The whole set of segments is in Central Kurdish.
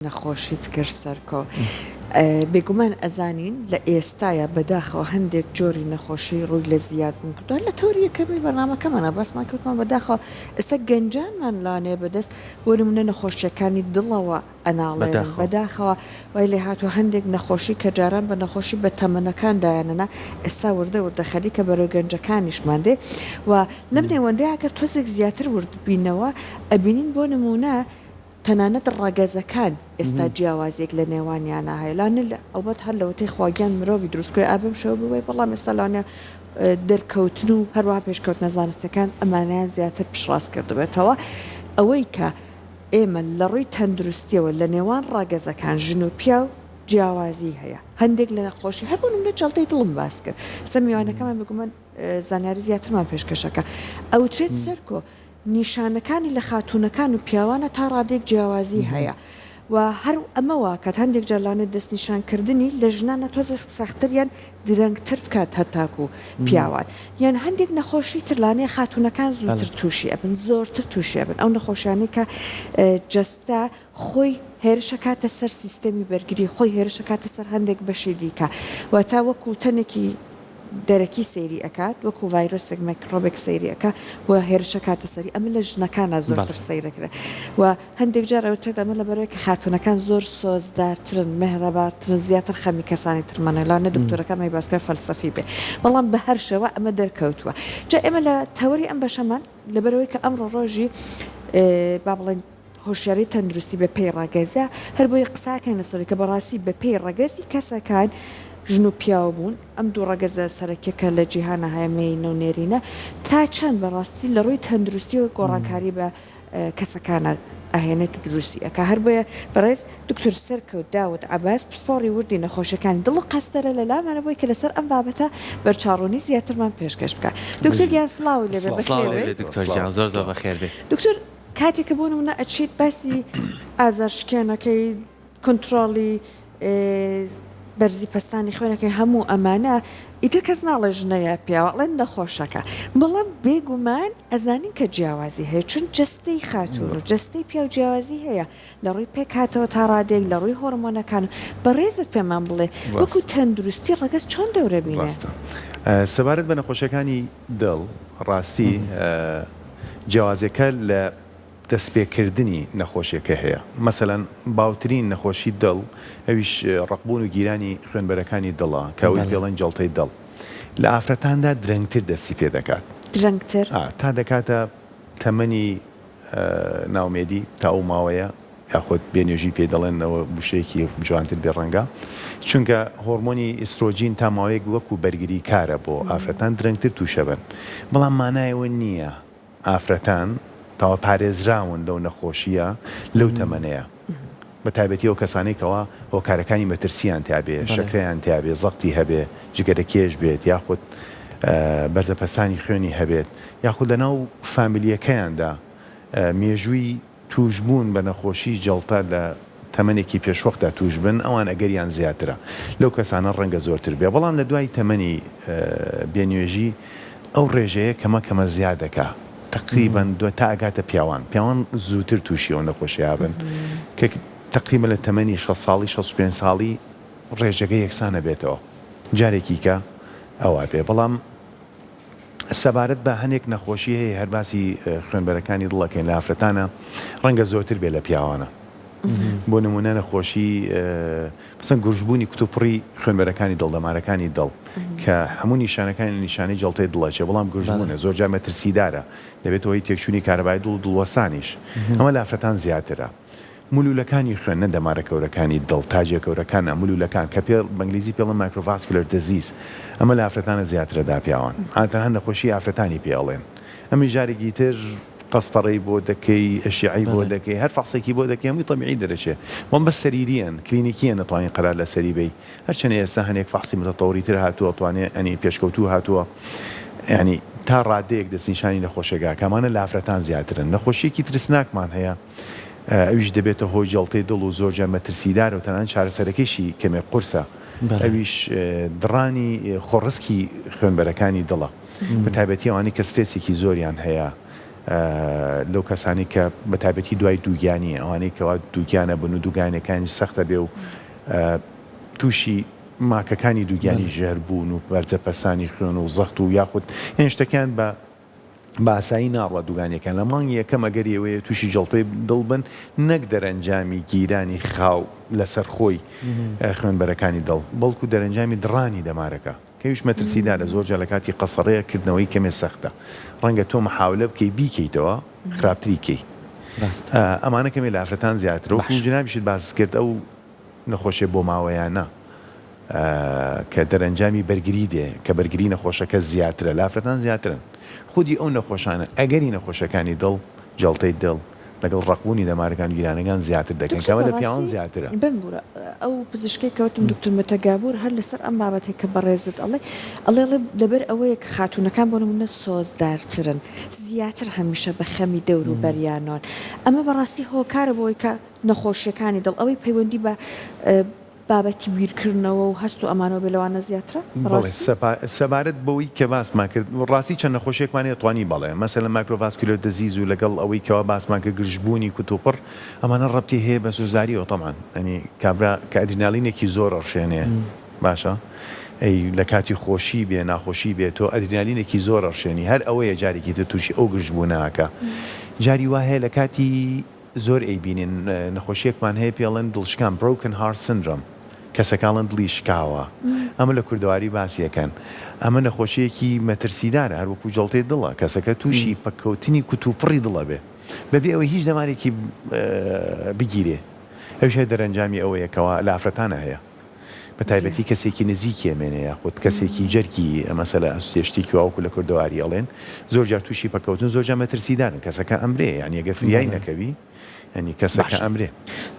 نەخۆشیت کرد سەرکۆ. بێگومان ئەزانین لە ئێستایا بەداخەوە هەندێک جۆری نەخۆشی ڕووی لە زیاد بوون کردوە لە تەوەری یەکەمی بەرنامەکەمانا باسمان کرد وتمان بەداخەوە ئێستا گەنجانمان لانەیە بەدەست بۆ نمونە نەخۆشیەکانی دڵەوە ئەناڵێنن بەداخەوە وای لێهاتوە هەندێک نەخۆشی کە جاران بە نەخۆشی بە تەمەنەکان دایانەنا ئێستا وردە وردە خەریکە بەرەو گەنجەکانیشمان دێ و لەم نێوەندەیا گەر تۆزێک زیاتر ورد بینەوە ئەبینین بۆ نمونە تەنانەت ڕەگەزەکان ئێستا جیاوازیەک لە نێوانیانا هەیە لانە ئەڵبەت هەر لەوەتەی خواگیان مرۆڤی دروست کردوە ئا بەم شێوە بووە بەڵام ئێستا لانە دەرکەوتن و هەروەها پێشکەوتنە زانستیەکان ئەمانەیان زیاتر پشتڕاست کردبێتەوە ئەوەی کە ئێمە لە ڕووی تەندروستیەوە لە نێوان ڕەگەزەکان ژن و پیاو جیاوازی هەیە هەندێک لە نەخۆشی هەر بۆ نمونە جەڵتەی دڵم باس کرد سە میوانەکەمان بێگومان زانیاری زیاترمان پێشکەشەکە ئەوترێت سەرکۆ نیشانەکانی لە خاتوونەکان و پیاوانە تا ڕادەیەک جیاوازی هەیە و هەر ئەمە واکات هەندێک جار لەوانەیە دەستنیشانکردنی لە ژنانە تۆزێک سەختتر یان درەنگتر بکات هەتاکوو پیاوان یان هەندێک نەخۆشی تر لەوانەیە خاتوونەکان زووتر تووشی ئەبن زۆرتر تووشی ئەبن ئەو نەخۆشیانەی کە جەستە خۆی هێرشەکاتە سەر سیستەمی بەرگری خۆی هێرشەکاتە سەر هەندێک بەشی دیکە واتە وەکوو تەنێکی دەرەکی سەیری ئەکات وەکو ڤایرۆسێک مایکرۆبێک سەیری ئەکا و هێرش ئەکاتە سەری ئەمە لە ژنەکانا زۆرتر سەیر ئەکرێ و هەندێک جار ئەوترێت ئەمە لەبەرئەوەی کە خاتوونەکان زۆر سۆزدارترن مێهرەبارترن زیاتر خەمی کەسانی ترمان هەیە لەوانەیە دکتۆرەکە ئەمەی باس کرد فەلسەفی بێ بەڵام بە هەر شێوە ئەمە دەرکەوتووە جا ئێمە لە تەوەری ئەم بەشەمان لەبەرئەوەی کە ئەمڕۆ ڕۆژی با بڵێین هۆشیاری تەندروستی بە پێی ڕەگەزە، هەربۆیە قسەکەین لەسەری کە بەڕاستی بە پێی ڕەگەزی کەسەکان ژن و پیاو بوون، ئەم دوو ڕەگەزە سەرەکیە کە لە جیهانا هەیە مێینە و نێرینە، تا چەند بەڕاستی لە ڕووی تەندروستیەوە گۆڕانکاری بە کەسەکانا ئەهێنێت و دروستی ئەکا، هەربۆیە بەڕێز دکتۆر سەرکەوت داود عەباس پسپۆڕی وردی نەخۆشیەکانی دڵ و قەستەرە لە لامانە بۆی کە لەسەر ئەم بابەتە بەرچاوڕوونی زیاترمان پێشکەش بکا. دکتۆر گیان سڵاوو لێبێ سڵاو لێبێ دکتۆر گیان زۆر زۆر بەخێر بێی. دکتۆر کاتێک کە بۆ نمونە ئەچیت باسی ئازار شکێنەکەی کۆنترۆڵی بەرزی پەستانی خوێنەکەی هەموو ئەمانە ئیتر کەس ناڵێ ژنە یا پیاوە ئەڵێن نەخۆشەکە بەڵام بێگومان ئەزانین کە جیاوازی هەیە چون جەستەی خاتوون و جەستەی پیاو جیاوازی هەیە لە ڕووی پێکهاتەوە تا ڕادەیەک لە ڕووی هۆرمۆنەکان بەڕێزت پێمان بڵێ وەکو تەندروستی ڕەگەز چۆن دەورەبینێ؟ ڕاستە سەبارەت بە نەخۆشیەکانی دڵ ڕاستی جیاوازیەکە لە دەستپێکردنی نەخۆشیەکە هەیە مەسەلەن باوترین نەخۆشی دڵ ئەویش ڕەقبوون و گیرانی خوێنبەرەکانی دڵە کە ئەوی پێڵێن جەڵتەی دڵ لە ئافرەتاندا درەنگتر دەستی پێ دەکات درەنگتر؟ تا دەکاتە تەمەنی ناومێدی تا ئەو ماوەیە یاخود بێ نوێژی پێی دەڵێن ئەوە وشەیەکی جوانتر بێ ڕەنگە چونکە هۆڕمۆنی ئیسترۆجین تا ماوەیەک وەکو بەرگری کارە بۆ ئافرەتان درەنگتر تووشەبن بەڵام مانای ئەوە نییە ئافرەتان تەوا پارێزراون لەو نەخۆشییە لەو تەمەنەیە بە تایبەتی ئەو کەسانەی کەوا هۆکارەکانی مەترسیان تیابێ شەکرەیان تیابێ زەختی هەبێ جگەرەکێش بێت یاخود بەرزە پەستانی خوێنی هەبێت یاخود لەناو فامیلیەکەیاندا مێژووی تووشبوون بە نەخۆشی جەڵتە لە تەمەنێکی پێشوەختدا تووش بن، ئەوان ئەگەریان زیاترە. لەو کەسانە ڕەنگە زۆرتر بێ، بەڵام لە دوای تەمەنی بێ نوێژی ئەو ڕێژەیە کەمە کەمە زیاد دەکا، تەقریبەن تا ئەگاتە پیاوان. پیاوان زووتر تووشی ئەو نەخۆشیە ئەبن کە تەقریبەن لە تەمەنی 60 ساڵی 65 ساڵی ڕێژەکە یەکسان ئەبێتەوە. جارێکی کە ئەوا بێ، بەڵام سەبارەت بە هەنێک نەخۆشی هەیە هەر باسی خوێنبەرەکانی دڵ ئەکەین لە ئافرەتانە ڕەنگە زۆرتر بێ لە پیاوانە بۆ نمونە نەخۆشی مەسەن گرژبوونی کتوپڕی خوێنبەرەکانی دڵ دەمارەکانی دڵ کە هەموو نیشانەکانی لە نیشانەی جەڵتەی دڵ ئەچێ بەڵام گرژبوونە زۆر جار مەترسیدارە دەبێتە هۆی تێکچوونی کارەبای دڵ و دڵوەستانیش ئەمە لە ئافرەتان زیاترە. مولولەکانی خوێن نە دەمارە گەورەکانی دڵ، تاجیە گەورەکان نا، مولولەکان کە پێ بە ئینگلیزی پێ ئەڵێن Microvascular Disease ئەمە لە ئافرەتانە زیاترە دا پیاوان عادەتەن هەر نەخۆشی ئافرەتانی پێ ئەڵێن ئەمیش جارێکی تر قەستەڕەی بۆ دەکەی ئەشیعەی بۆ دەکەی هەر فەحسێکی بۆ دەکەی هەمووی تەبیعی دەرەچێ بەڵام بەس سەریریەن کلینیکیەن ئەتوانین قەرار لەسەری بەی هەرچەنە ئێستا هەنێک فەحسی متەتەوری تر هاتووە ئەتوانێ یانی پێشکەوتوو هاتووە یانی تا ڕادەیەک دەستنیشانی نەخۆشیەکە ئەکا ئەمانە لە ئافرەتان زیاترن نەخۆشیەکی ترسناکمان هەیە ئەویش دەبێتە هۆی جەڵتەی دڵ و زۆر جار مەترسیدارە و تەنانەت چارەسەرەکەیشی کەمێک قورسە ئەویش دڕانی خۆڕسکی خوێنبەرەکانی دڵە بە تایبەتی ئەوانەی کە سترێسێکی زۆریان هەیە. لەو کەسانی کە بە تایبەتی دوای دووگیانی ئەوانەی کەوا دووگیانە بن و دووگانەکانی سەختە بێ و تووشی ماکەکانی دووگیانی ژەهر بوون و بەرزە پەستانی خوێن و زەخت و یاخود هێن شتەکان بە بە ئاسایی ناڕوا دووگانیەکان لە مانگی یەکەم ئەگەری ئەوەیە تووشی جەڵتەی دڵ بن نەک دەرەنجامی گیرانی خاو لەسەر خۆی خوێنبەرەکانی دڵ بەڵکو دەرەنجامی دڕانی دەمارەکە کە ئەویش مەترسیدارە زۆر جار لە کاتی قەسەڕەیە کردنەوەی کەمێ سەختە ڕەنگە تۆ محاولە بکەی بیکەیتەوە خراپتری کەی ئەمانە کەمێ لە ئافرەتان زیاترە وەکو جنابیشت باست کرد ئەو نەخۆشیە بۆماوەیانە کە دەرەنجامی بەرگری دێ کە بەرگری نەخۆشەکە زیاترە لە ئافرەتان زیاترن خودی ئەو نەخۆشانە ئەگەری نەخۆشیەکانی دڵ جەڵتەی دڵ لەگەڵ ڕەقبوونی دەمارەکان و گیرانەکان زیاتر دەکەن دکتۆر کە ئەمە لە پیاوان بەڕاستی زیاترە. بمبورە ئەو پزیشکەی کە وتم دکتۆر مەتە گابور هەر لەسەر ئەم بابەتەی کە بەڕێزت ئەڵێ ئەڵێ ئەڵێ لەبەر ئەوەیە کە خاتوونەکان بۆ نموونە سۆزدارترن زیاتر هەمیشە بە خەمی دەوروبەریانەوەن ئەمە بەڕاستی هۆکارە بۆ ئەوەی کە نەخۆشیەکانی دڵ ئەوەی پەیوەندی بە بابەتی بیرکردنەوە و هەست و ئەمانەوە بێ لەوانە زیاترە بەڵێ بەڕاستی؟ سەبارەت بەوەی کە باسمان کرد ڕاستی چەند نەخۆشیەکمان هەیە توانی بەڵێ مەسەلەن microvascular disease و لەگەڵ ئەوەی کەوا باسمان کرد گرژبوونی کوتوپڕ ئەمانە ڕەبتی هەیە بە سۆزداریەوە تەبعەن یانی کابرا کە ئەدرینالینێکی زۆر ئەڕشێنێ باشە ئەی لە کاتی خۆشی بێ ناخۆشی بێ تۆ ئەدرینالینێکی زۆر ئەڕشێنی هەر ئەوەیە جارێکی تر تووشی ئەو گرژبوونە ئەکا جاری وا هەیە لە کاتی زۆر ئەیبینین نەخۆشیەکمان هەیە پێی ئەڵێن دڵشکان Broken Heart Syndrome کەسەکە ئەڵێن دڵی شکاوە ئەمە لە کوردەواری باسی ئەکەن ئەمە نەخۆشیەکی مەترسیدارە هەر وەکو جەڵتەی دڵە کەسەکە تووشی پەککەوتنی کوتوپڕی دڵ ئەبێ بەبێ ئەوەی هیچ دەمارێکی بگیرێ ئەویش هەر دەرەنجامی ئەوەیە کەوا لە ئافرەتانە هەیە. بە تایبەتی کەسێکی نزیکی ئەمێنێ یاخود کەسێکی جەرگی مەسەلە ئەستێ شتێکی وا وەکو لە کوردەواری ئەڵێن زۆر جار تووشی پەکەوتن زۆر جار مەترسیدارن کەسەکە ئەمرێ یانی ئەگەر فریای نەکەوی یانی کەسەکە باشە ئەمرێ.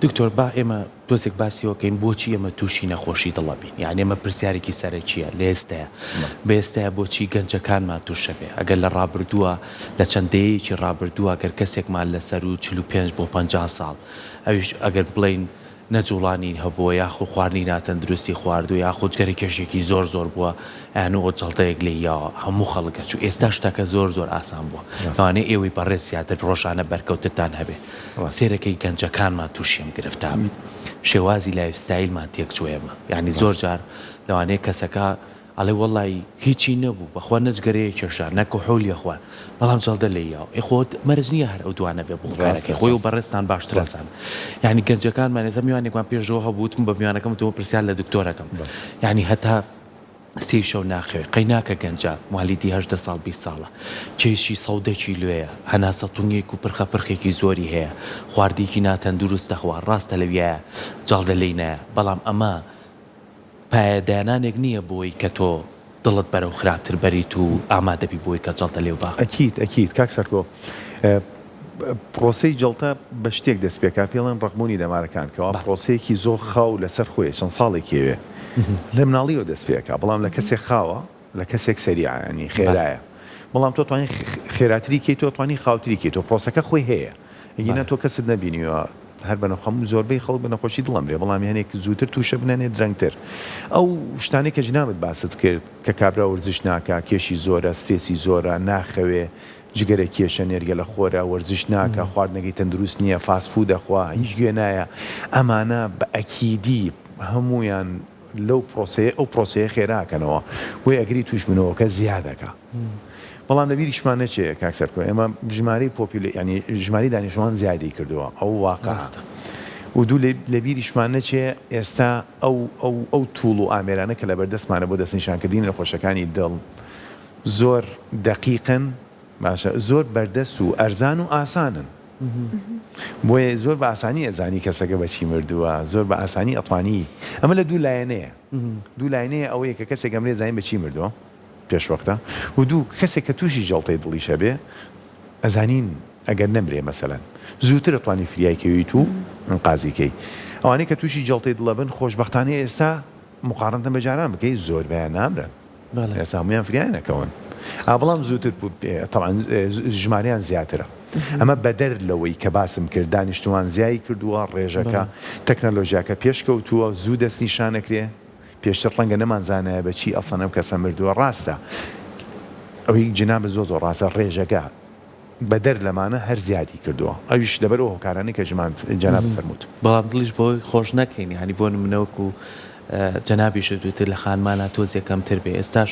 دکتۆر با ئێمە تۆزێک باسی ئەوە کەین بۆچی ئێمە تووشی نەخۆشی دڵ ئەبین یانی ئەمە پرسیارێکی سەرەکیە لە ئێستایا بە ئێستایا بۆچی گەنجەکانمان تووش ئەبێ ئەگەر لە ڕابردووە لە چەند دەیەیەکی ڕابردووە گەر کەسێکمان لە سەروو 45 بۆ 50 ساڵ ئەویش ئەگەر بڵێین نەجوڵانی هەبووە یاخو خواردنی ناتەندروستی خواردووە یاخو جگەرە کێشێکی زۆر زۆر بووە ئەیان و جەڵتەیەک لێی یاوە هەموو خەڵک ئەچوو ئێستا شتەکە زۆر زۆر ئاسان بووە لەوانەیە ئێوەی بەڕێز زیاتر ڕۆژانە بەرکەوتتان هەبێ سێرەکەی گەنجەکانمان تووشی ئەم گرفتە بن شێوازی lifestyle مان تێکچووە ئێمە یانی زۆر جار لەوانەیە کەسەکە ئەڵێ وەڵای هیچی نەبوو بەخوا نە جگەرەیە کێشا نە کحولی خوارد بەڵام جەڵدە لێی یاوە ئێ خۆ مەرج نییە هەر ئەو دوانە بێ بۆ کارەکەی خۆی و بەڕێزتان باشتر ئەزانن یانی گەنجەکانمان ئێستا میوانێکمان پێشەوە هەبوو وتم بە میوانەکەم وتم پرسیار لە دکتۆرەکەم یانی هەتا سێی شەو ناخەوێ قەی ناکە گەنجە موالیدی 18 ساڵ 20 ساڵە کێشی 110 کیلۆیە هەناسە تونگێک و پرخە پرخێکی زۆری هەیە خواردێکی ناتەندروست دەخوا ڕاستە لەویایە جەڵدە لێی نایە بەڵام ئەمە پایەدانانێک نییە بۆی کە تۆ دڵت بەرەو خراپتر بەریت و ئامادەبی بۆی کە جەڵتە لێو با. ئەکید ئەکید کاک سەرکۆ پرۆسەی جەڵتە بە شتێک دەست پێکا پێی ئەڵێن ڕەقبوونی دەمارەکان کەوا پرۆسەیەکی زۆر خاو لەسەر خۆیە چەند ساڵێکی ئەوێ لە مناڵیەوە دەست پێکا بەڵام لە کەسێک خاوە لە کەسێک سەریعە یانی خێرایە بەڵام تۆ توانی خێراتری کەی تۆ توانی خاوتری کەی تۆ پرۆسەکە خۆی هەیە ئەگینا تۆ کەست نەبینیوە هەر بە نەخۆم زۆربەی خەڵک بە نەخۆشی دڵ ئەمرێ بەڵام هەنێک زووتر تووشە بن هەنێ درەنگتر ئەو شتانەی کە جنابت باست کرد کە کابرا وەرزش ناکا کێشی زۆرە سترێسی زۆرە ناخەوێ جگەرە کێشە نێرگەلە خۆرە وەرزش ناکا خواردنەکەی تەندروست نییە fast food ئەخوا هیچ گوێ نایە ئەمانە بە ئەکیدی هەموویان لەو پرۆسەیە ئەو پرۆسەیە خێرا ئەکەنەوە بۆیە ئەگەری تووشبوونەوەکە زیاد ئەکا بەڵام لە بیریشمان نەچێ کاک سەرکۆ ئێمە ژمارەی popula یانی ژمارەی دانیشتوان زیادی کردووە ئەو واقعە ڕاستە. و دوو لە بیریشمان نەچێ ئێستا ئەو ئەو ئەو tool و ئامێرانە کە لەبەردەستمانە بۆ دەستنیشانکردنی نەخۆشەکانی دڵ زۆر دەقیقن باشە زۆر بەردەست و ئەرزان و ئاسانن بۆیە زۆر بە ئاسانی ئەزانی کەسەکە بە چی مردووە زۆر بە ئاسانی ئەتوانی ئەمە لە دوو لایەنەیە دوو لایەنەیە ئەوەیە کە کەسێک ئەمرێ زانین بە چی مردووە پێشوەختە و دوو کەسێک کە تووشی جەڵتەی دڵیش هەبێ ئەزانین ئەگەر نەمرێ مەسەلەن زووتر ئەتوانی فریای کەویت و ئینقازی کەی ئەوانەی کە تووشی جەڵتەی دڵ ئەبن خۆشبەختانە ئێستا مقارنەتەن بە جاران بکەی زۆربەیان نامرن. ئێستا هەموویان فریای نەکەون ئا بەڵام زووتر تەبعەن ژمارەیان زیاترە ئەمە بەدەر لەوەی کە باسم کرد دانیشتوان زیای کردووە ڕێژەکە تەکنەلۆژیاکە پێشکەوتووە زوو دەستنیشانەکرێ پێشتر ڕەنگە نەمانزانایە بە چی ئەسڵەن ئەم کەسە مردووە ڕاستە ئەوەی جنابت زۆر زۆر ڕاستە ڕێژەکە. بەدەر لەمانە هەر زیادی کردووە ئەویش لەبەر ئەو هۆکارانەی کە ژمان جەنابت فەرمووت. بەڵام دڵیش بەوەی خۆش نەکەین یانی بۆ نمونە وەکو جەنابیشت وتت لە خانمانا تۆزێ کەمتر بێ ئێستاش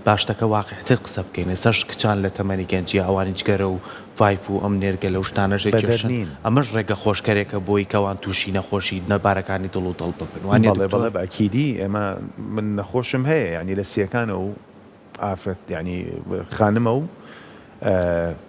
با شتەکە واقیعتر قسە بکەین ئێستاش کچان لە تەمەنی گەنجیا ئەوانی جگەرە و ڤایپ و ئەم نێرگەلە و شتانەش بەدەر ئەکێشن نین. ئەمەش ڕێگە خۆشکەرێکە بۆی کەوان توشی نەخۆشی نەبارەکانی دڵ و دڵ ببن وانیە بەڵێ دکتۆر؟ بەڵێ بە ئەکیدی ئێمە من نەخۆشم هەیە یانی لە سیەکانەو ئافرەت یانی خانمە و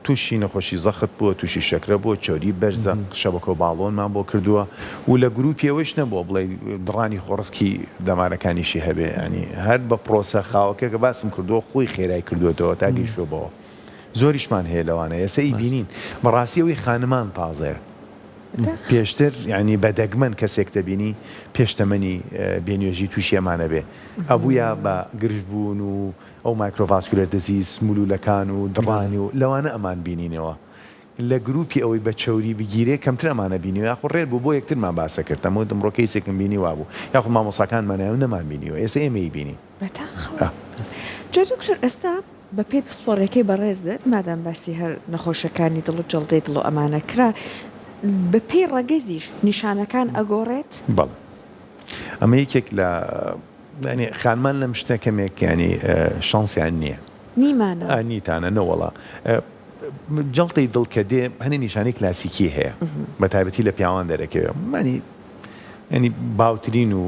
تووشی نەخۆشی زەخت بووە، تووشی شەکرە بووە، چەوری بەرزە، شەبەکە و باڵۆنمان بۆ کردووە و لە گرووپی ئەوەیش نەبووە بڵێی دڕانی خۆڕسکی دەمارەکانیشی هەبێ، یانی هەر بە پرۆسە خاوەکە کە باسم کردووە خۆی خێرای کردووەتەوە تا گەیشتووە بەوە. زۆریشمان هەیە لەوانە ئێستا ئەیبینین. بەڕاستی ئەوەی خانمان تازەیە. پێشتر یانی بە دەگمەن کەسێک دەبینی پێش تەمەنی بێ نوێژی تووشی ئەمانە بێ. ئەبوویا بە گرژ بوون و ئەو microvascular disease، مولوولەکان و دڕانی و لەوانە ئەمان بینینەوە. لە گرووپی ئەوەی بە چەوری بگیرێ کەمتر ئەمانە بینیوە یاخود rare بوو بۆ یەکترمان باسە کرد ئەموت ئەمڕۆ case ێکم بینی وابوو یاخود مامۆستاکانمان نایەوە نەمان بینیوە ئێستا ئێمە ئەیبینین. بەداخەوە. جا دکتۆر ئێستا بە پێی پسپۆڕیەکەی بەڕێزت مادام باسی هەر نەخۆشەکانی دڵ و جەڵدەی دڵ و ئەمانە کرا بە پێی ڕەگەزیش نیشانەکان ئەگۆڕێت؟ بەڵێ ئەمە یەکێک لە یانی خانمان لەم شتە کەمێک یانی شانسیان نییە. نیمانە. ئا نیتانە نەوەڵا جەڵتەی دڵ کە دێ هەنێ نیشانەی کلاسیکی هەیە بە تایبەتی لە پیاوان دەرەکەوێ یانی یانی باوترین و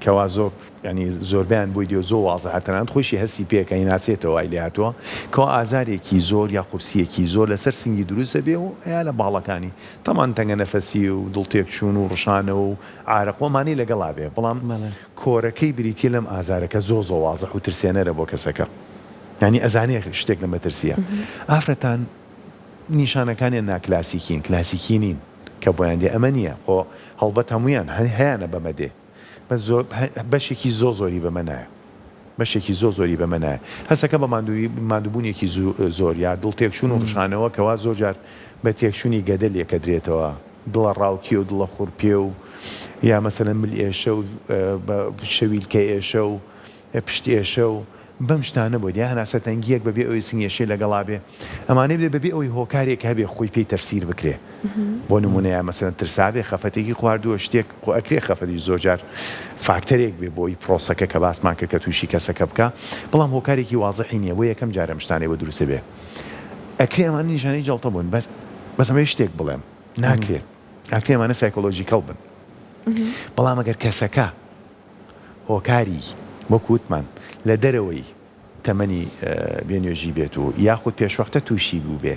کەوا زۆر یانی زۆربەیان بۆی دێ و زۆر وازحە تەنانەت خۆیشی هەستی پێ ئەکا ئەیناسێتەوە وای لێ هاتووە کەوا ئازارێکی زۆر یا قورسییەکی زۆر لەسەر سنگی دروست ئەبێ و یا لە باڵەکانی تەبعەن تەنگەنەفەسی و دڵ تێکچوون و ڕشانەوە و عارەق و ئەمانەی لەگەڵا بێ بەڵام کۆرەکەی بریتیە لەم ئازارە کە زۆر زۆر وازح و ترسێنەرە بۆ کەسەکە یانی ئەزانێ شتێک لە مەترسیە ئافرەتان نیشانەکانیان ناکلاسیکین کلاسیکی نین کە بۆیان دێ ئەمە نیە خۆ هەڵبەت هەموویان هەیانە بەمە دێ بەس زۆر بەشێکی زۆر زۆری بەمە نایە بەشێکی زۆر زۆری بەمە نایە هەسەکە بە ماندووی ماندووبوونێکی زۆر یا دڵ تێکچوون و ڕشانەوە کەوا زۆر جار بە تێکچوونی گەدە لێکەدرێتەوە دڵە ڕاوکێ و دڵە خورپێ و یا مەسەلەن مل ئێشە و شەویلکە ئێشە و پشت ئێشە و بەم شتانە بۆت یا هەناسە تەنگیەک بەبێ ئەوەی سنگ ئێشەی لەگەڵا بێ ئەمانەی بێ بەبێ ئەوەی هۆکارێک هەبێ خۆی پێی تەفسیر بکرێ بۆ نمونە یا مەسەلەن ترسابێ خەفەتێکی خواردووە شتێک خۆ ئەکرێ خەفەتیش زۆر جار فاکتەرێک بێ بۆی پرۆسەکە کە باسمان کرد کە تووشی کەسەکە بکا بەڵام هۆکارێکی وازحی نییە بۆ یەکەم جار ئەم شتانەی بۆ دروست بێ ئەکرێ ئەمانە نیشانەی جەڵتە بوون بەس بەس ئەمەوێ شتێک بڵێم ناکرێت ئەکرێ ئەمانە psychological بن بەڵام ئەگەر کەسەکە هۆکاری وەک وتمان لە دەرەوەی تەمەنی بێ نوێژی بێت و یاخود پێشوەختە تووشی بووبێ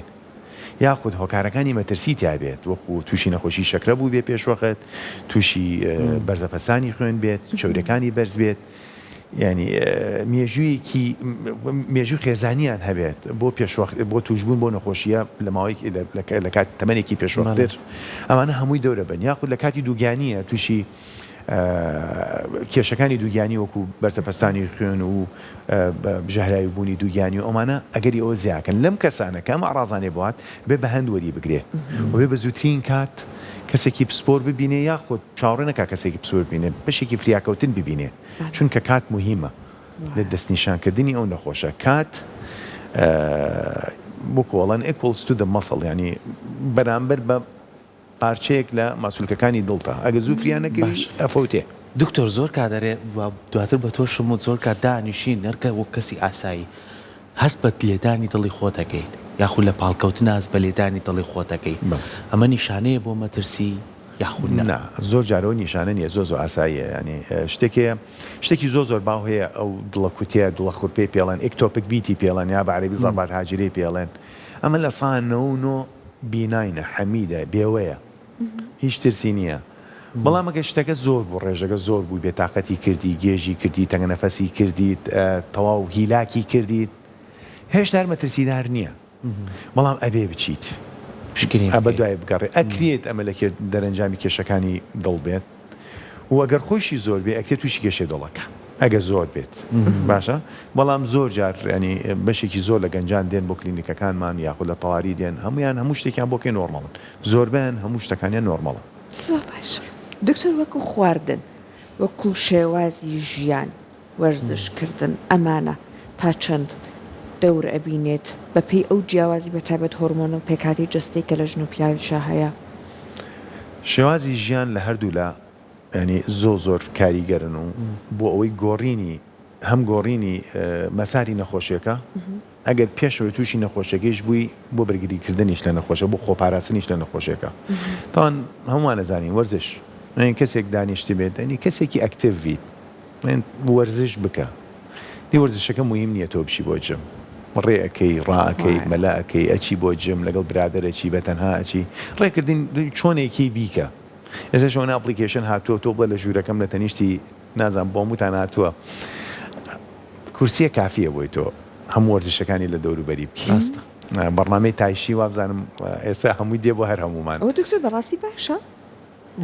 یاخود هۆکارەکانی مەترسی تیا بێت وەکو تووشی نەخۆشی شەکرە بووبێ پێشوەخت تووشی بەرزەپەستانی خوێن بێت چەورەکانی بەرز بێت یانی مێژوویەکی مێژوو خێزانیان هەبێت بۆ پێشوەخت بۆ تووشبوون بۆ نەخۆشیە لە ماوەی لە کات تەمەنێکی پێشوەختر ئەمانە هەمووی دەورە بن یاخود لە کاتی دووگیانیە تووشی کێشەکانی دووگیانی وەکو بەرزەپەستانی خوێن و ژەهراوی بوونی دووگیانی و ئەمانە ئەگەری ئەوە زیاکەن لەم کەسانە کە ئەم ئەعڕازانەی بۆ هات بێ بە هەند وەری بگرێ و بێ بە زووترین کات کەسێکی پسپۆر ببینێ یاخود چاوەڕێ نەکا کەسێکی پسپۆر ببینێ بەشێکی فریاکەوتن ببینێ چونکە کات موهیمە لە دەستنیشانکردنی ئەو نەخۆشە کات وەکو ئەڵێن equals to the muscle یانی بەرامبەر بە پارچەیەک لە ماسولکەکانی دڵتە ئەگەر زوو فریا نەکەوی باشە ئەفەوتێ. دکتۆر زۆر کات ئەرێ دواتر بە تۆشم وت زۆر کات دانیشین هەر کە وەک کەسی ئاسایی هەست بە لێدانی دڵی خۆت ئەکەیت یاخود لە پاڵکەوتنا هەست بە لێدانی دڵی خۆت ئەکەی بەڵێ. ئەمە نیشانەیە بۆ مەترسی یاخود نا؟ نا زۆر جار ئەوە نیشانە نیە زۆر زۆر ئاساییە یانی شتێک هەیە شتێکی زۆر زۆر باو هەیە ئەو دڵە کوتێ دڵە خورپەی پێڵێن ectopic beat ی پێڵێن یا بە عەرەبی ضربات هاجرەی پێڵێن ئەمە 99% benign ە حەمیدە بێوەیە هیچ ترسی نییە بەڵام ئەگەر شتەکە زۆر بوو ڕێژەکە زۆر بوو بێتاقەتی کردی گێژی کردی تەنگەنەفەسی کردیت تەواو هیلاکی کردیت هێشتا هەر مەترسیدار نییە بەڵام ئەبێ بچیت پشکنین بە بکەیت. دوای بگەڕێ ئەکرێت ئەمە لە دەرەنجامی کێشەکانی دڵ بێت و ئەگەر خۆیشی زۆر بێ ئەکرێت تووشی کێشەی دڵەکە ئەگەر زۆر بێت باشە بەڵام زۆر جار ینی بەشێکی زۆر لە گەنجان دێن بۆ کلینیکەکانمان یاخود لە تەواری دێن هەمویان هەموو شتێکیان بۆ کەی normal ن زۆربیان هەموو شتەکانیان normal ن. زۆر باشە دکتۆر وەکو خواردن وەکو شێوازی ژیان وەرزش کردن ئەمانە تا چەند. دەور ئەبینێت بەپێی ئەو جیاوازی بەتایبەت هۆرمۆن و پێکهاتەی جەستەی کە لە ژن و پیاویشا هەیە؟ شێوازی ژیان لە هەردوولا یانی زۆر زۆر کاریگەرن و بۆ ئەوەی گۆڕینی هەم گۆڕینی مەساری نەخۆشیەکە ئەگەر پێشەوەی تووشی نەخۆشیەکەیش بووی بۆ بەرگری کردنیش لە نەخۆشە بۆ خۆپاراستنیش لە نەخۆشیەکە تاوان هەمووان ئەزانین وەرزش یانی کەسێک دانیشتبێت یانی کەسێکی ئەکتیڤ بیت وەرزش بکە دی وەرزشەکە موهیم نیە تۆ بچی بۆ جم ڕێ ئەکەی ڕا ئەکەی مەلە ئەکەی ئەچی بۆ جم لەگەڵ برادەر ئەچی بە تەنها ئەچی ڕێکردن چۆنێکی بیکە ئێستاش ئەوەنە application هاتووە تۆ بڵێ لە ژوورەکەم لە تەنیشتی نازانم بۆ هەمووتان هاتووە کورسیە کافیە بۆی تۆ هەموو وەرزشەکانی لە دەوروبەری بکەی ڕاستە بەڕنامەی تایشی وابزانم ئێستا هەمووی دێ بۆ هەر هەموومان. ئەوە دکتۆر بەڕاستی باشە؟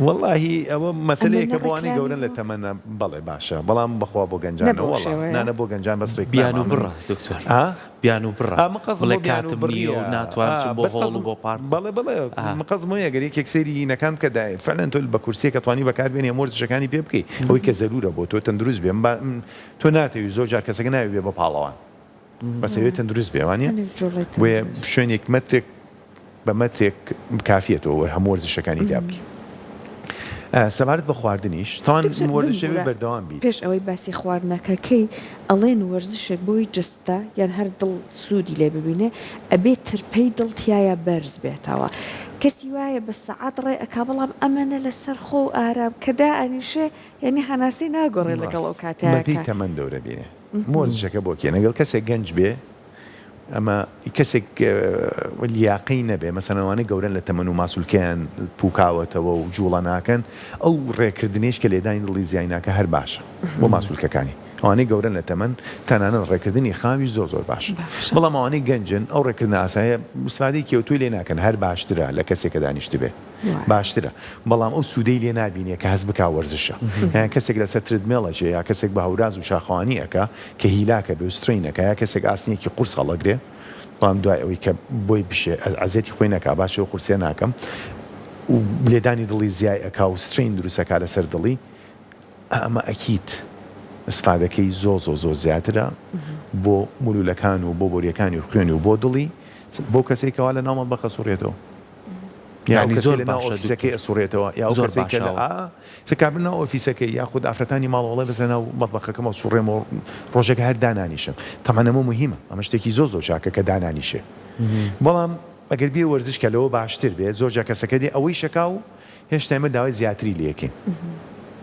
وەڵاهی ئەوە مەسەلەیەکە ئەمە بۆ ئەوانەی ڕیکلامی گەورەن لە بۆ تەمەنە بەڵێ باشە بەڵام بەخوا بۆ نە گەنجان بەو وەڵا شێوەیە. نانا بۆ گەنجان بەس ڕیکلامە بیانوو ئەمن بڕە دکتۆر ئا بیانوو بڕە ئا من قەزم بڵێ بۆ بیانوو کاتم نییە و بڕیە ناتوانم ئا بچم بۆ بەس هۆڵ و قەزم بۆ پارک و بەڵێ بەڵێ ئا. من قەزم ئەوەیە گەر یەکێک سەیری هینەکان بکە دایە فعلەن تۆ بە کورسیەک ئەتوانی بەکار بێنی هەموو وەرزشەکانی پێ بکەی ئەوەی کە زەرورە بۆ تۆ تەندروست بێ من با تۆ ناتەوی زۆر جار کەسەکە ناوی بێ بە پاڵەوان بەس ئەوێ تەندروست بێ وانیە هەنێک جوڵەی بۆیە تەندروست. شوێنێک مەترێک بە مەترێک کافیە تۆ هەموو وەرزشەکانی تیا بکەی. سەبارەت بە خواردنیش تاوان دکتۆر وەرزش ئەبێ بمبورە بەردەوام بیت. پێش ئەوەی باسی خواردنەکە کەی ئەڵێن وەرزشێک بۆی جەستە یان هەر دڵ سوودی لێ ببینێ ئەبێ ترپەی دڵ تیایا بەرز بێتەوە کەسی وایە بە سەعات ڕێ ئەکا بەڵام ئەمەنە لەسەر خۆ و ئارام کە دائەنیشێ یانی هەناسەی ناگۆڕێ لەگەڵ ئەو ڕاست کاتەیا بەپێی کە تەمەن دەورە بینێ وەرزشەکە بۆ کێ نەگەڵ کەسێک گەنج بێ ئەمە کەسێک لیاقەی نەبێ مەسەلەن ئەوانەی گەورەن لە تەمەن و ماسولکەیان پوکاوەتەوە و جوڵە ناکەن ئەو ڕێکردنەیش کە لێدانی دڵی زیای ناکە هەر باشە بۆ ماسولکەکانی ئەوانەی گەورەن لە تەمەن تەنانەت ڕێکردنی خاویش زۆر زۆر باشە بەڵام ئەوانەی گەنجن ئەو ڕێکردنە ئاسایە ئیسفادەیەکی ئەوتۆی لێ ناکەن هەر باشترە لە کەسێک کە دانیشتبێ باشترە بەڵام ئەو سوودەی لێ نابینێ کە هەست بکا وەرزشە یان کەسێک لەسەر treadmill ئەچێ یا کەسێک بە هەوراز و شاخەوانی ئەکا کە هیلاکە بێ و strain ئەکا یا کەسێک ئاسنێکی قورس هەڵەگرێ بەڵام دوای ئەوەی کە بۆی بشێ ئەزیەتی خۆی نەکا باشە ئەو قورسیە ناکەم و لێدانی دڵی زیای ئەکا و strain دروست ئەکا لەسەر دڵی ئەمە ئەکید ئیسفادەکەی زۆ زۆ زۆ زیاترە بۆ مولولەکان و بۆ بۆریەکانی خوێن و بۆ دڵی بۆ کەسێک کەوا لە ناو مەتبەخ ئەسوڕێتەوە. یا ئەو یانی کەسەی زۆر لە ناو باشە ئۆفیسەکەی دکتۆر ئەسوڕێتەوە یا ئەو زۆر کەسەی کە باشە لە ئەوە. ئا سە کابرا ناو ئۆفیسەکەی یاخود ئافرەتانی ماڵەوە ئەڵێ بەس لە ناو مەتبەخەکەم ئەسوڕێمەوە ڕۆژێک هەر دانانیشم تەبعەن ئەمە موهیمە ئەمە شتێکی زۆر زۆر چاکە کە دانانیشێ بەڵام ئەگەر بێ وەرزش کە لەوە باشتر بێ زۆر جار کەسەکە دێ ئەوەی شەکا و هێشتا ئێمە داوای زیاتری لێ ئەکەین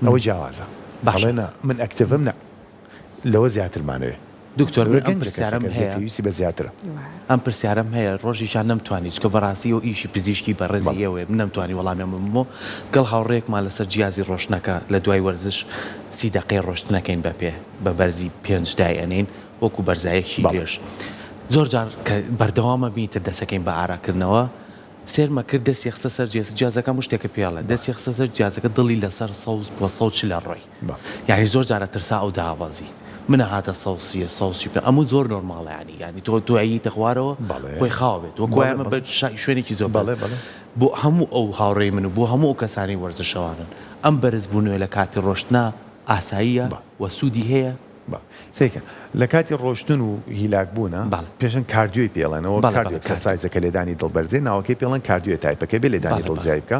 ئەوە جیاوازە باشە. ئەڵێ نا من ئەکتیڤم نا لەوە زیاترمانەوێ. دکتۆر من ئەم گەنجە پرسیارەم کەسەکە هەیە. پێویستی بە زیاترە. ئەم پرسیارەم هەیە ڕۆژێکیان نەمتوانی چونکە بەڕاستی ئەو ئیشی پزیشکی بەڕێزی بەڵێ. ئێوەیە من نەمتوانی وەڵامی ئەمە بمەوە گەڵ هاوڕێیەکمان لەسەر جیازی ڕۆشتنەکە لە دوای وەرزش سی دەقەی ڕۆشتنەکەین بە پێ بە بەرزی پێنج دای ئەنێین وەکو بەرزایەکی بەڵێ. درێژ زۆر جار کە بەردەوامە بینیتە دەسەکەین بە ئاراکردنەوە سێرمە کرد دەستی خستە سەر جێز جیازەکە هەموو شتێکە پێ ئەڵێ دەستی خستە سەر جیازەکە دڵی لەسەر سەوز بۆ 140 ئەڕۆی یانی زۆر جارە ترسا ئەو دابەزی منە هاتە 130 135 ئەموو زۆر نۆرماڵە یانی یانی تۆ تۆ ئەییتە خوارەوە خۆی خاو بێت وەک وایە ئەمە بە شوێنێکی زۆر بەرز بۆ هەموو ئەو هاوڕێی من و بۆ هەموو ئەو کەسانەی وەرزشەوانن ئەم بەرزبوونەوە لە کاتی ڕۆشتنا ئاساییە و سوودی هەیە؟ بەڵێ سەیرکە لە کاتی ڕۆشتن و هیلاک بوونە بەڵێ. پێشن cardio ی پێ ئەڵێن ئەوە بەڵێ cardio بەڵێ cardio. exercise ە کە لێدانی دڵ بەرزێ ناوەکەی پێ ئەڵێن cardio یە type ەکەی بێ لێدانی بەڵێ دڵ بەڵێ. زیای بکا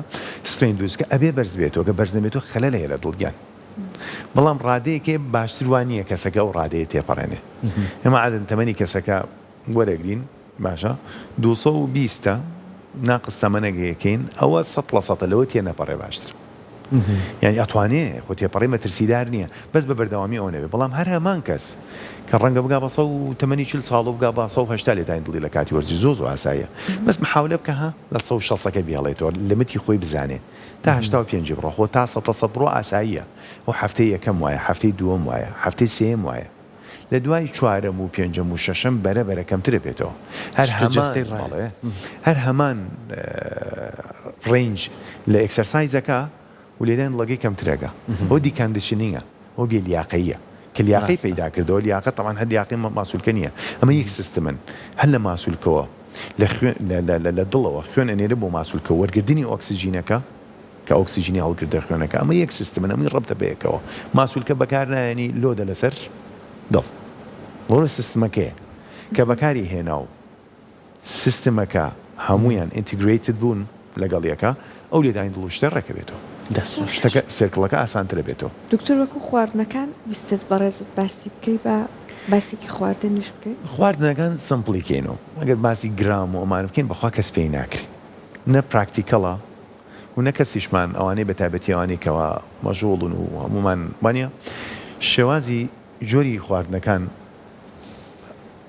strain دروست کە ئەبێ بەرز بێتەوە گەر بەرز نەبێتەوە خەلەل هەیە لە دڵ گیان بەڵام ڕادەیەک هەیە باشتر وا نییە کەسەکە ئەو ڕادەیە تێپەڕێنێ ئێمە عادەتەن تەمەنی کەسەکە وەرەگرین باشە 220 ە ناقس تەمەنەکەی ئەکەین ئەوە سەد لە سەتە لەوە تێنەپەڕێ باشترە یانی ئەتوانێ خۆ تێپەڕی مەترسیدار نییە بەس بە بەردەوامی ئەوە نەبێ بەڵام هەر هەمان کەس کە ڕەنگە بگا بە سە و تەمەنی 40 ساڵ و بگا بە 180 لێدانی دڵی لە کاتی وەرزش زۆر زۆر ئاساییە بەس محاولە بکە ها لە 160ەکە بیهێڵێتەوە limit ی خۆی بزانێ تا 85 بڕۆ خۆ تا سەد لە سەد بڕۆ ئاساییە ئەو هەفتەی یەکەم وایە هەفتەی دووەم وایە هەفتەی سێیەم وایە لە دوای چوارەم و پێنجەم و شەشەم بەرە بەرە کەمتر ئەبێتەوە هەر چونکە هەمان جەستەی ڕایەت. بەڵێ هەر هەمان range لە exercise ەکە و لێدانی دڵەکەی کەمتر ئەکا ئەوە deconditioning ە ئەوە بێ لیاقەییە کە لیاقەی ڕاستە. پەیدا کردەوە لیاقە تەبعەن هەر لیاقەی ماسولکە نییە ئەمە یەک سیستمن هەر لە ماسولکەوە لە خوێن لە لە لە لە دڵەوە خوێن ئەنێرێ بۆ ماسولکە وەرگردنی ئۆکسجینەکە کە ئۆکسجینی هەڵگردە خوێنەکە ئەمە یەک سیستمن ئەمەی ڕەبتە بەیەکەوە ماسولکە بەکار نایەنی load ە لەسەر دڵ بۆ سیستمەکەیە. کە بەکاری هێنا و سیستمەکە هەموویان integrated بوون لەگەڵ یەکا ئەو لێدانی دڵ و شتە ڕێکەبێتەوە. دەست خۆش. شتەکە circle ەکە ئاسانترە بێتەوە. دکتۆر وەکو خواردنەکان ویستت بەڕێزت باسی بکەی با باسێکی خواردنیش بکەین. خواردنەکان simple ی کەینەوە ئەگەر باسی گرام و ئەمانە بکەین بەخوا کەس پێی ناکرێ نە practical ە و نە کەسیشمان ئەوانەی بەتایبەتی ئەوانەی کەوا مەژغوڵن و هەموومان وانیە شێوازی جۆری خواردنەکان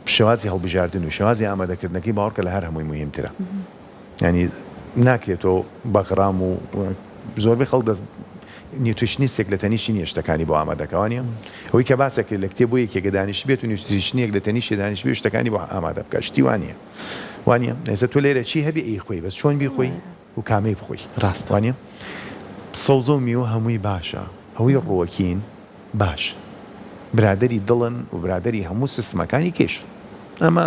شێوازی هەڵبژاردن و شێوازی ئامادەکردنەکەی باوەڕکە لە هەر هەمووی موهیمترە یانی ناکرێت تۆ بە غرام و زۆربەی خەڵک دەست nutritionist ێک لە تەنیشتی نییە شتەکانی بۆ ئامادەکە وانە ئەوەی کە باسەکرێت لە کتێب بۆ یەکێکە دانیشت بێت و nutrition ێک لە تەنیشتی دانیشت بێت شتەکانی بۆ ئامادە بکە شتی وانە وانە ئێستا تۆ لێرە چی هەبێ ئی خۆی بەس چۆن بیخۆی و کامەی بخۆی ڕاستە وانە سەوزە و میوە هەمووی باشە ئەوەی ڕووەکین باشن برادەری دڵن و برادەری هەموو سیستمەکانی کەیشن ئەمە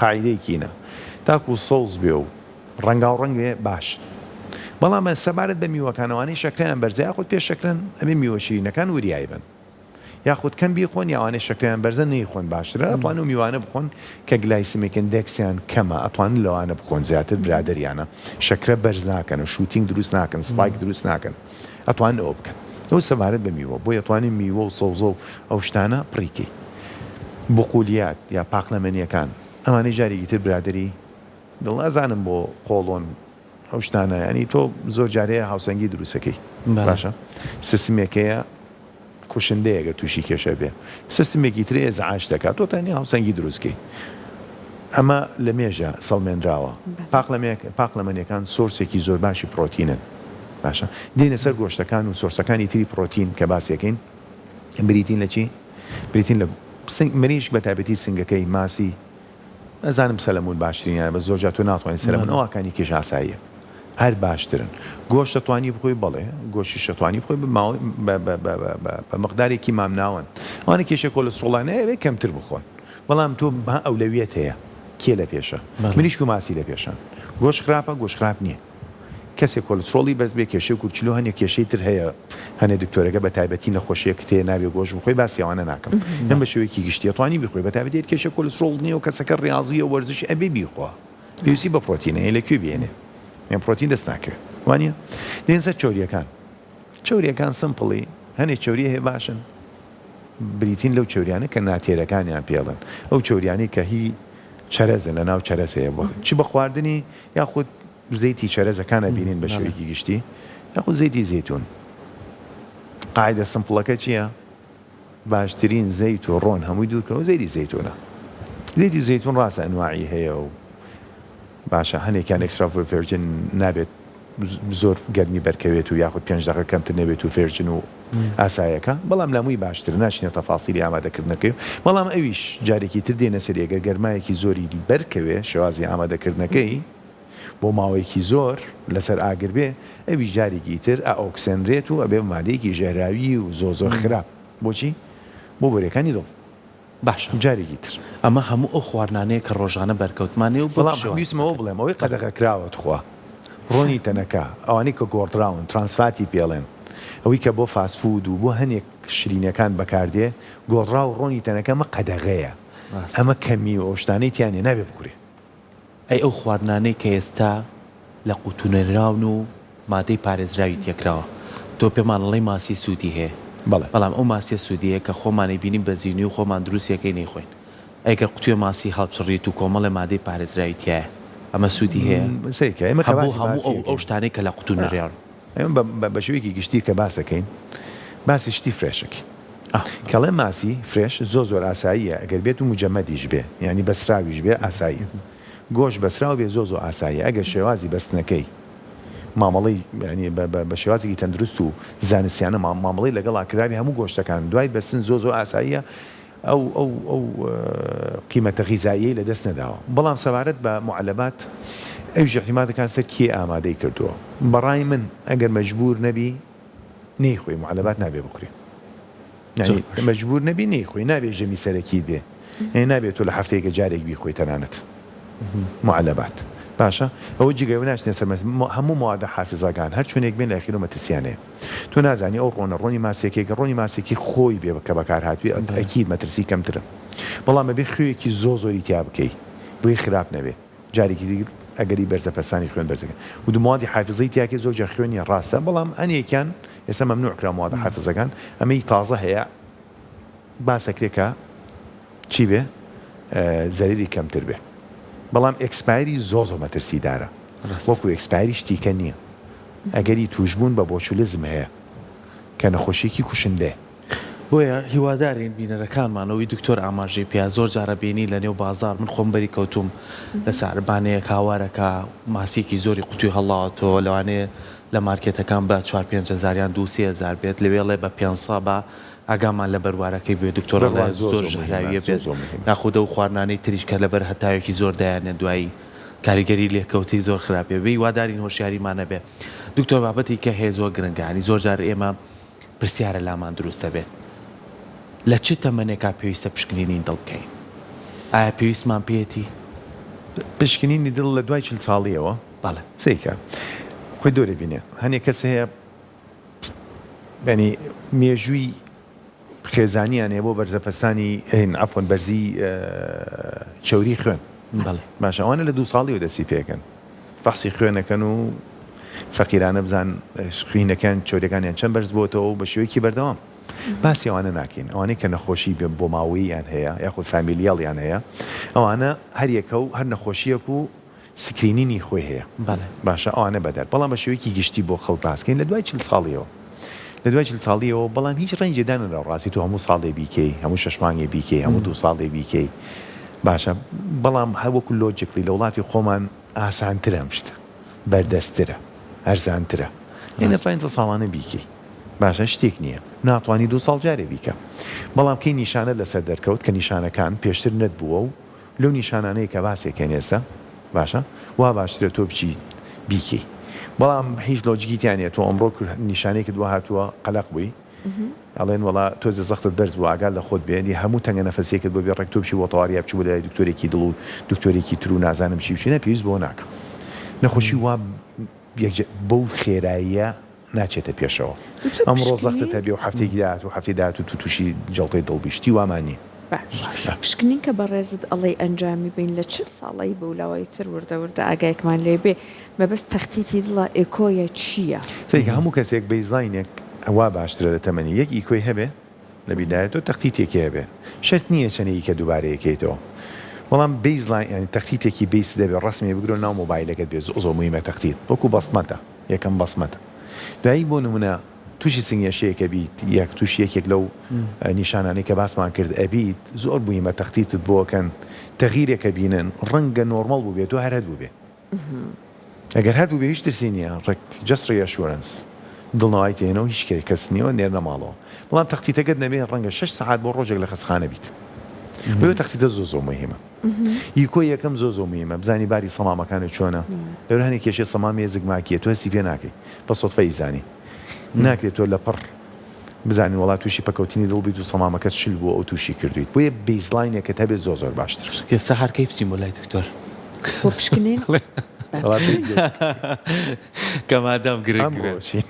قاعیدەی کینە تاکو سەوز بێ و ڕەنگاو ڕەنگ بێ باشن بەڵام سەبارەت بە میوەکان ئەوانەی شەکرەیان بەرزە یاخود پێش شەکرەن ئەبێ میوە شیرینەکان وریای بن. یاخود کەم بیخۆن یا ئەوانەی شەکرەیان بەرزە نەیخۆن باشترە ئەتوانن ئەو میوانە بخۆن کە glycemic index یان کەمە ئەتوانن لەوانە بخۆن زیاتر برادەریانە شەکرە بەرز ناکەن و shooting دروست ناکەن spike دروست ناکەن ئەتوانن ئەوە بکەن ئەو سەبارەت بە میوە بۆیە ئەتوانین میوە و سەوزە و ئەو شتانە پڕی کەی بقولیات یا پاقلەمەنیەکان ئەمانەی جارێکی تر برادەری دڵ ئەزانم بۆ قۆڵۆن ئەو شتانە یانی تۆ زۆر جار هەیە هاوسەنگی دروستەکەی باشە سیستمێک هەیە کوشندەیە گەر تووشی کێشە بێ سیستمێکی تر ئێزعاج دەکات تۆ تەنیا هاوسەنگی دروستکەی ئەمە لە مێژە سەڵمێنراوە پاقلەمەنیەکان source ێکی زۆر باشی پرۆتینن باشە دێنە سەر گۆشتەکان و source ەکانی تری پرۆتین کە باسیەکەین بریتین لە چی بریتین لە مریشک بە تایبەتی سنگەکەی ماسی ئەزانم سەلەمون باشترینیانە بەس زۆر جار تۆ ناتوانی سەلەمون ئەواکانی کیش ئاساییە هەر باشترن گۆشت ئەتوانی بخۆی بەڵێ گۆشتیش ئەتوانی بخۆی بە ماوەی بە بە بە بە بە بە مقدارێکی مامناوەند ئەوانە کێشە کۆلسترۆڵیان هەیە ئەبێ کەمتر بخۆن بەڵام تۆ ها ئەولەویەت هەیە کێ لە پێشە مریشک و ماسی لە پێشەن گۆشت خراپە گۆشت خراپ نییە. کەسێک کۆلسترۆڵی بەرز بێ کێشەی گورچیلە و هەنێ کێشەی تر هەیە هەنێ دکتۆرەکە بە تایبەتی نەخۆشیەکت هەیە نابێ گۆشت بخۆی باسی ئەوانە ناکەم من بە شێوەیەکی گشتی ئەتوانی بیخۆی بە تایبەتی ئەگەر کێشەی کۆلسترۆڵت نیە و کەسەکە ڕیاضیە و وەرزشی ئەبێ بیخوا پێویستی بە پرۆتینە لە کوێ بێنێ یان پرۆتین دەست ناکەوێ وانە دێن سەر چەوریەکان چەوریەکان simple ی هەنێ چەوری هەیە باشن بریتین لەو چەوریانە کە ناتێرەکانیان پێڵن ئەو چەوریانەی کە هی چەرەزن لە ناو چەرەز هەیە چ بە خواردنی یاخود زەیتی چەرەزەکان ئەبینین بە شێوەیەکی گشتی یاخود زەیتی زەیتون قاعدە simple ەکە چییە؟ باشترین زەیت و ڕۆن هەمووی دوورکەوە زەیتی زەیتونە زەیتی زەیتون ڕاستە ئەنواعی هەیە و باشە هەنێکیان extra virgin نابێت زۆر گەرمی بەرکەوێت و یاخود پێنج دەقە کەمتر نەبێت و virgin و ئاسایەکە بەڵام لەمووی باشترە ناچینە تەفاسیلی ئامادەکردنەکەی بەڵام ئەویش جارێکی تر دێنە سەری ئەگەر گەرمایەکی زۆری بەرکەوێ شێوازی ئامادەکردنەکەی بۆ ماوەیەکی زۆر لەسەر ئاگر بێ ئەویش جارێکی تر ئەئۆکسێنرێت و ئەبێ بە مادەیەکی ژەهراوی و زۆر زۆر خراپ بۆچی؟ بۆ بۆریەکانی دڵ. باشە جارێکی تر. ئەمە هەموو ئەو خواردنانەیە کە ڕۆژانە بەرکەوتمانەیە و بەم بەڵام شێوازە ویستم ئەوە دەکەن. بڵێم ئەوەی قەدەغە کراوە تخوا ڕۆنی تەنەکە ئەوانەی کە گۆڕدراون trans fat ی پێڵێن ئەوەی کە بۆ fast food و بۆ هەنێک شرینەکان بەکاردێ گۆڕدراو ڕۆنی تەنەکە ئەمە قەدەغەیە ڕاستە. ئەمە کەمی و ئەو شتانەی تیا نیە نابێ بخورێ. ئەی ئەو خواردنانەی کە ئێستا لە قوتونراون و مادەی پارێزراوی تێکراوە تۆ پێمان ئەڵێی ماسی سوودی هەیە بەڵێ. بەڵام ئەو ماسیە سوودی هەیە کە خۆمان ئەیبینین بە زینووی و خۆمان دروستی ئەکەین ئەیخۆین ئەی گەر قوتوێ ماسی هەڵچڕیت و کۆمەڵێ مادەی پارێزراوی تیایە ئەمە سوودی هەیە سەیرکە ئێمە کە هەبوو باسی هەموو ماسی ئەو ئەو ئەکەین شتانەی کە لە قوتو نا نراون. ئێمە بە بە بە شێوەیەکی گشتی کە باس ئەکەین باسی شتی fresh ئەکەین ئا. کەڵێ ماسی fresh زۆر زۆر ئاساییە ئەگەر بێت و مجەمەدیش بێ یانی بەستراویش بێ ئاساییە گۆشت بەستراو بێ زۆر زۆر ئاساییە ئەگەر شێوازی بەستنەکەی مامەڵەی یانی بە بە بە شێوازێکی تەندروست و زانستیانە مامەڵەی لەگەڵا کرابێ هەموو گۆشتەکان دوای بەستن زۆر زۆر ئاساییە ئەو ئەو ئەو قیمەتە غیزاییەی لە دەست نەداوە بەڵام سەبارەت بە موعەلەبات ئەویش ئیعتیماد دەکات سەر کێ ئامادەی کردووە بەڕای من ئەگەر مەجبور نەبی نەیخۆی موعەلەبات نابێ بخورێ یانی مەجبور نەبی نەیخۆی نابێ ژەمی سەرەکیت بێ یانی نابێت تۆ لە هەفتەیەکە جارێک بیخۆی تەنانەت معلبات باشە ئەوە جگە لەوە ناچنە سەر هەموو موادە حافزەکان هەر چۆنێک بێن لە ئەخیرەوە مەترسیان هەیە تۆ نازانی ئەو ڕۆنە ڕۆنی ماسیەکەی گەر ڕۆنی ماسیەکی خۆی بێ کە بەکار هاتبێ ئەکید مەترسی کەمترە. بەڵام ئەبێ خوێیەکی زۆ زۆری تیا بکەی بۆی خراپ نەبێ جارێکی تر ئەگەری بەرزە پەستانی خوێن بەرزەکە و دو موادی حافزەی تیاکەی زۆر جار خوێن نیە ڕاستە بەڵام هەنێکیان ئێستا مەمنوع کرا موادە حافزەکان ئەمەی تازە هەیە باسەکرێ کە چی بێ زەرەری کەمتر بێ بەڵام expiry زۆ زۆ مەترسیدارە وەکو expiry شتیکە نیە ئەگەری توشبوون بە botulism هەیە کە نەخۆشیەکی کوشندەیە. بۆیە هیوادارین بینەرەکانمان ئەوەی دکتۆر ئاماژەی پێیا زۆر جار ئەبینی لە نێو بازاڕ من خۆم بەری کەوتووم لە ساربانەیەک هاوارەکا ماسیەکی زۆری قوتوی هەڵاوەتەوە لەوانەیە لە مارکێتەکان بە چوار پێنج هەزار یان دوو سێ هەزار بێت لەوێ ئەڵێ بە پێنسە با ئاگامان لە بەروارەکەی بێ دکتۆر ئەڵێ زۆر ژەهراویە بێت یاخود ئەو خواردنانەی تریش کە لەبەر هەتاوێکی زۆر دایانێن دوایی کاریگەری لێکەوتەی زۆر خراپێ بێ هیوادارین هۆشیاریمان هەبێ دکتۆر بابەتی کە هەیە زۆر گرنگە یانی زۆر جار ئێمە پرسیارە لامان دروست دەبێت لە چ تەمەنێکا پێویستە پشکنینی دڵ بکەین؟ ئایا پێویستمان پێیەتی؟ پشکنینی دڵ لە دوای 40 ساڵیەوە بەڵێ. سەیرکە خۆی دۆرێ بینێ هەنێ کەس هەیە یانی مێژووی خێزانیان هەیە بۆ بەرزەپەستانی عەفوەن بەرزی چەوری خوێن بەڵێ. باشە ئەوانە لە دوو ساڵیەوە دەستی پێکەن فەحسی خوێنەکەن و فەقیرانە بزان خوینەکان چەوریەکانیان چەند بەرز بۆتەوە و بە شێوەیەکی بەردەوام باسی ئەوانە ناکەین ئەوانەی کە نەخۆشی بۆماوەییان هەیە یاخود familial یان هەیە ئەوانە هەریەکە و هەر نەخۆشیەک و screening ی خۆی هەیە بەڵێ. باشە ئەوانە بەدەر بەڵام بە شێوەیەکی گشتی بۆ خەڵک باس کەین لە دوای 40 ساڵیەوە لە دوای 40 ساڵیەوە بەڵام هیچ ڕەنجێ دانەنراوە ڕاستی تۆ هەموو ساڵێ بیکەی هەموو شەش مانگێ بیکەی هەموو دوو ساڵێ بیکەی باشە بەڵام هەر وەکو logically لە وڵاتی خۆمان ئاسانترە ئەم شتە بەردەستترە هەرزانترە ئێ ڕاستە. نەتوانی تۆ ساڵانە بیکەی باشە شتێک نییە ناتوانی دوو ساڵ جارێ بیکە بەڵام کەی نیشانەت لەسەر دەرکەوت کە نیشانەکان پێشتر نەتبووە و لەو نیشانانەی کە باسی ئەکەین ئێستا باشە وا باشترە تۆ بچی بیکەی بەڵام هیچ لۆجیکی تیا نیە تۆ ئەمڕۆ نیشانەیەکت بۆ هاتووە قەلەق بووی ئەڵێن وەڵا تۆزێ زەختت بەرز بوو ئاگات لە خۆت بێ دی هەموو تەنگە نەفەسیەکت بۆ بێ ڕێک تۆ بچی بۆ تەوار یا بچی بۆ لای دکتۆرێکی دڵ و دکتۆرێکی تر و نازانم چی بچی نا پێویست بەوە ناکا نەخۆشی وا یەکجار بەو خێراییە ناچێتە پێشەوە. دکتۆر ئەمڕۆ زەختت پشکنین. هەبێ و هەفتەیەکی داهاتوو هەفتەی داهاتوو تو تووشی جەڵتەی دڵ بی شتی وامان نیە. باش پشکنین کە بەڕێزت ئەڵێی ئەنجامی بەین لە چ ساڵەی بەولاوەی تر وردە وردە ئاگایەکمان لێ بێ مەبەست تەختیتی دڵە ئێکۆیە چیە؟ سەیرکە هەموو کەسێک baseline ێک وا باشترە لە تەمەنی یەک ئیکۆی هەبێ لە بیدایەتەوە تەختیتێکی هەبێ شەرت نییە چەنێکی کە دووبارەی کەیتەوە بەڵام baseline یانی تەختیتێکی base دەبێ ڕەسمی بگرۆ ناو مۆبایلەکەت بێ زۆر زۆر موهیمە تەختیت وەکو بەسمەتە یەکەم بەسمەتە دوایی بۆ نمونە توشی سنگێشەیەک ئەبیت یاک توشی یەکێک لەو نیشانانەی کە باسمان کرد ئەبیت زۆر موهیمە تەختیتت بۆ ئەکەن تەغیرێک ئەبینن ڕەنگە نۆرمەڵ بووبێ تۆ هەر هەت بووبێ ئەگەر هەت بووبێ هیچ ترسی نییە ڕێک just reassurance دڵنەوایی تێنەوە هیچ کەس نییە نێرنە ماڵەوە بەڵام تەختیتەکەت نەبێ ڕەنگە شەش سەعات بۆ ڕۆژێک لە خەستخانە بیت بۆیە تەختیتە زۆر زۆر موهیمە ئیکۆ یەکەم زۆر زۆر موهیمە بزانی باری سەمامەکانت چۆنە لەبەر هەنێک کێشەی سەمام هەیە زگماکیە تۆ هەستی پێ ناکەی بە سوتفە ئیزانی ناکرێت تۆ لەپڕ بزانین وەڵا توشی پەکەوتنی دڵ بیت و سەمامەکەت شل بووە ئەو توشی کردویت بۆیە baseline ێکت هەبێت زۆر زۆر باشترە. ئێستا هەر کەی بچین بۆ لای دکتۆر؟ بۆ پشکنین؟ وەڵا پێویست کە مادام گرنگ ئەمڕۆ بێت. چین.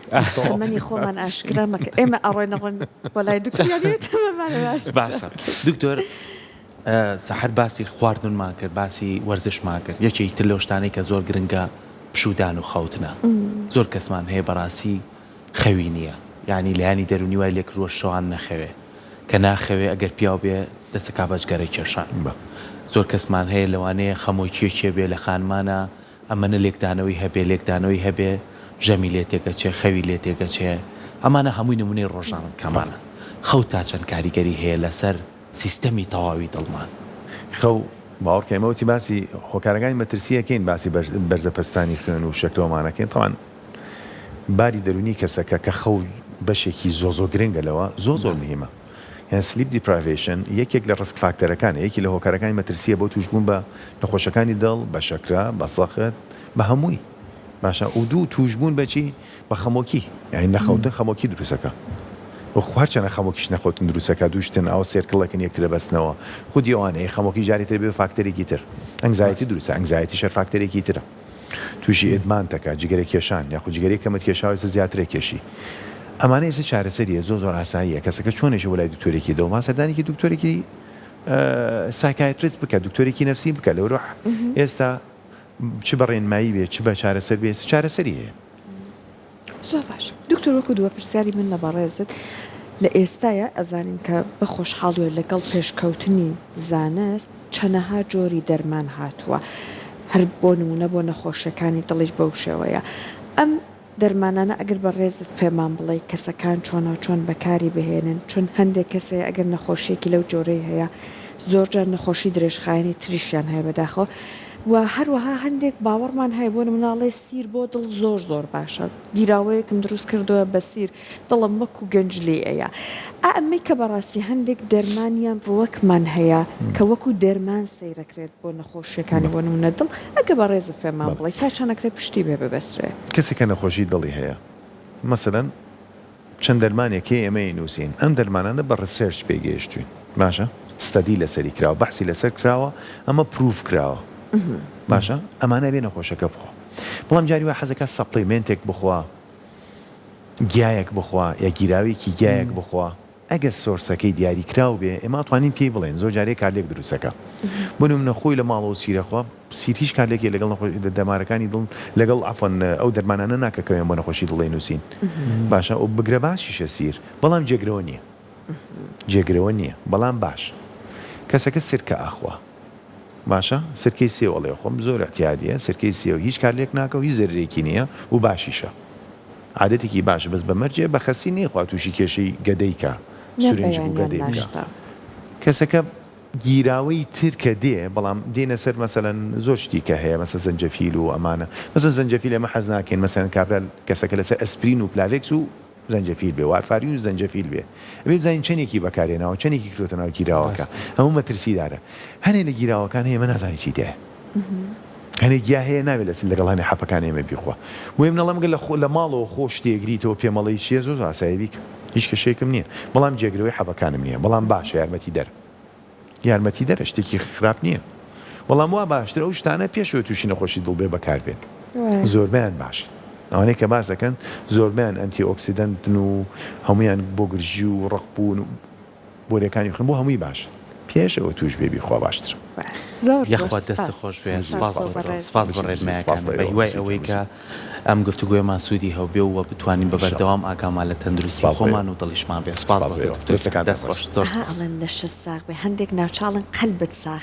تەمەنی خۆمان ئاشکرا مەکە ئێمە ئەڕۆین ئەڕۆین بۆ لای دکتۆر یانی تەمەنمان ئاشکرا باشە دکتۆر سەحەر باسی خواردنمان کرد باسی وەرزشمان کرد یەکێکی تر لەو شتانەی کە زۆر گرنگە پشوودان و خەوتنە زۆر کەسمان هەیە بەڕاستی خەوی نییە یانی لایەنی دەروونی وای لێکردووە شەوان نەخەوێ کە ناخەوێ ئەگەر پیاو بێ دەسەکا بە جگەرە کێشان زۆر کەسمان هەیە لەوانەیە خەمۆکیەکێ بێ لە خانمانە ئەمەنە لێکدانەوەی هەبێ لێکدانەوەی هەبێ ژەمی لێ تێکەچێ خەوی لێ تێکەچێ ئەمانە هەمووی نمونەی ڕۆژانەن کەمانە خەو تا چەند کاریگەری هەیە لەسەر سیستەمی تەواوی دڵمان. خەو باوەڕکە ئێمە وتی باسی هۆکارەکانی مەترسی ئەکەین باسی بەرزە پەستانی خوێن و شەکرەوەمان ئەکەین تەبعەن باری دەروونی کەسەکە کە خەو بەشێکی زۆ زۆ گرنگە لەوە زۆ زۆر مهمە یان sleep deprivation یەکێک لە risk factor ەکانە یەکی لە هۆکارەکانی مەترسیە بۆ توشبوون بە نەخۆشەکانی دڵ بە شەکرە بە زەخت بە هەمووی باشە و دوو توشبوون بەچی بە خەمۆکی یانی نەخەوتن خەمۆکی دروستەکا و خۆ هەرچەنە خەمۆکیش نەخەوتن دروستەکا دوو شتن ئاوە circle ێکن یەکترە بەستنەوە خودی ئەوانەیە خەمۆکی جارێ تر بێ فاکتەرێکی تر anxiety دروستە anxiety شەر فاکتەرێکی ترە تووشی ئیدمان تەکا جگەرە کێشان یاخود جگەرەی کەمت کێشاوە ئێستا زیاترە کێشی ئەمانە ئێستا چارەسەریە زۆر زۆر ئاساییە کەسەکە چۆنێکی بۆ لای دکتۆرێکی دڵ با سەردانێکی دکتۆرێکی. psychiatrist بکە دکتۆرێکی نەفسی بکە لەورۆح ئێستا چ بە ڕێنمایی بێ چ بە چارەسەر بێ ئێستا چارەسەری هەیە. زۆر باشە دکتۆر وەکو دووە پرسیاری من لە بەڕێزت لە ئێستایا ئەزانین کە بە خۆشحاڵیەوە لەگەڵ پێشکەوتنی زانست چەنەها جۆری دەرمان هاتووە هەر بۆ نمونە بۆ نەخۆشیەکانی دڵیش بەو شێوەیە ئەم دەرمانانە ئەگەر بەڕێزت پێمان بڵێی کەسەکان چۆناو چۆن بەکاری بهێنن چون هەندێک کەس هەیە ئەگەر نەخۆشیەکی لەو جۆرەی هەیە زۆرجار نەخۆشی درێژخایەنی تریشیان هەیە بەداخەوە و هەروەها هەندێک باوەڕمان هەیە بۆ نمونە ئەڵێ سیر بۆ دڵ زۆر زۆر باشە گیراوەیەکم دروست کردوە بە سیر دڵم وەکو گەنج لێی ئەیا ئا ئەمەی کە بەڕاستی هەندێک دەرمان یان ڕوەکمان هەیە کە وەکو دەرمان سەیرەکرێت بۆ نەخۆشیەکانی بۆ نمونە دڵ ئەگە بەڕێزت پێمان بڵێی تا چەند ئەکرێ پشتی بێ ببەسرێ؟ کەسێک کە نەخۆشی دڵی هەیە مەسەلەن چەند دەرمانێک هەیە ئێمە ئەینوسین ئەم دەرمانانە بە research پێی گەیشتوین باشە study لەسەری کراوە بەحسی لەسەر کراوە ئەمە proof کراوە باشە ئەمانە ئەبێ نەخۆشەکە بخوا بەڵام جاری وایە حەزەکا supplement ێک بخوا گیایەک بخوا یا گیراوێکی گیایەک بخوا ئەگەر source ەکەی دیاری کراو بێ ئێمە ئەتوانین پێی بڵێین زۆر جارێ کارلێک دروست ئەکا بۆ نمونە خۆی لە ماڵەوە سیر ئەخوا سیر هیچ کارلێکی لەگەڵ نەخۆش دەمارەکانی دڵ لەگەڵ عەفوەن ئەو دەرمانانە ناکە کە ئێمە بۆ نەخۆشی دڵ دەینووسین باشە و بگرە باشیشە سیر بەڵام جێگرەوە نییە جێگرەوە نییە بەڵام باش کەسەکە سرکە ئەخوا باشە سرکەی سێو ئەڵێ خۆم زۆر اعتیادیە سرکەی سێو هیچ کارلێک ناکە و هیچ زەرەرێکی نییە و باشیشە عادەتێکی باشە بەس بە مەرجێ بە خەستی نەیخوا توشی کێشەی گەدەی کا نە سورێنچک و بەیانیان گەدەی بکا ناشتا. کەسەکە گیراوەی تر کە دێ بەڵام دێنە سەر مەسەلەن زۆر شتی کە هەیە مەسە زەنجەفیل و ئەمانە مەسەن زەنجەفیل ئێمە حەز ناکەین مەسەلەن کابرا کەسەکە لەسەر ئەسپرین و پلاڤێکس و زەنجەفیل بێ وارفارین و زەنجەفیل بێ ئەبێ بزانین چەنێکی بەکارهێناوە چەنێکی کردۆتە ناو گیراوەکە ڕاستە. ئەمە مەترسیدارە هەنێ لە گیراوەکان هەیە ئێمە نازانین چی تیایە هەنێ گیا هەیە نابێ لەس لەگەڵ هەنێ حەپەکان ئێمە بیخوا بۆیە من ئەڵێم گەر لە خۆ لە ماڵەوە خۆ شتێ ئەگریتەوە پێم ئەڵێی چیە زۆر زۆر ئاسایە بیکە هیچ کێشەیەکم نیە بەڵام جێگرەوەی حەپەکانم نیە بەڵام باشە یارمەتی دەرە یارمەتی دەرە شتێکی خراپ نیە بەڵام وا باشترە ئەو شتانە پێش ئەوەی توشی نەخۆشی دڵ بێ بەکار بێن زۆربەیان باشن ئەوانەی کە باس ئەکەن زۆربەیان antioxidant ن و هەمویان بۆ گرژی و ڕەق بوون و بۆریەکانی خوێن بۆ هەمووی باشن پێش ئەوە توش بێ بیخوا باشترە. زۆر زۆر یاخوا دەست سپاس خۆش بێ سپاس سپاس بۆ بۆ تۆ بەڕێزت. سپاس بۆ سپاس ڕێنمایەکانت بۆ بە ئێوە هیوای بژیت ئەوەی کە بژیت. ئەم گفتوگۆیەمان سوودی هەوبێ و بتوانین بە ان شاء الله. بەردەوام ئاگامان لە تەندروستی سپاس بۆ ئێوە. خۆمان و دڵیشمان بێ سپاس سپاس بۆ بۆ تۆ ئێوە. دکتۆر گیان دەستەکانتان دەست خۆش. خۆش زۆر ئەها سپاس. ئەڵێن لەشت ساغ بێ هەندێک ناوچاڵن قەلبت ساغ.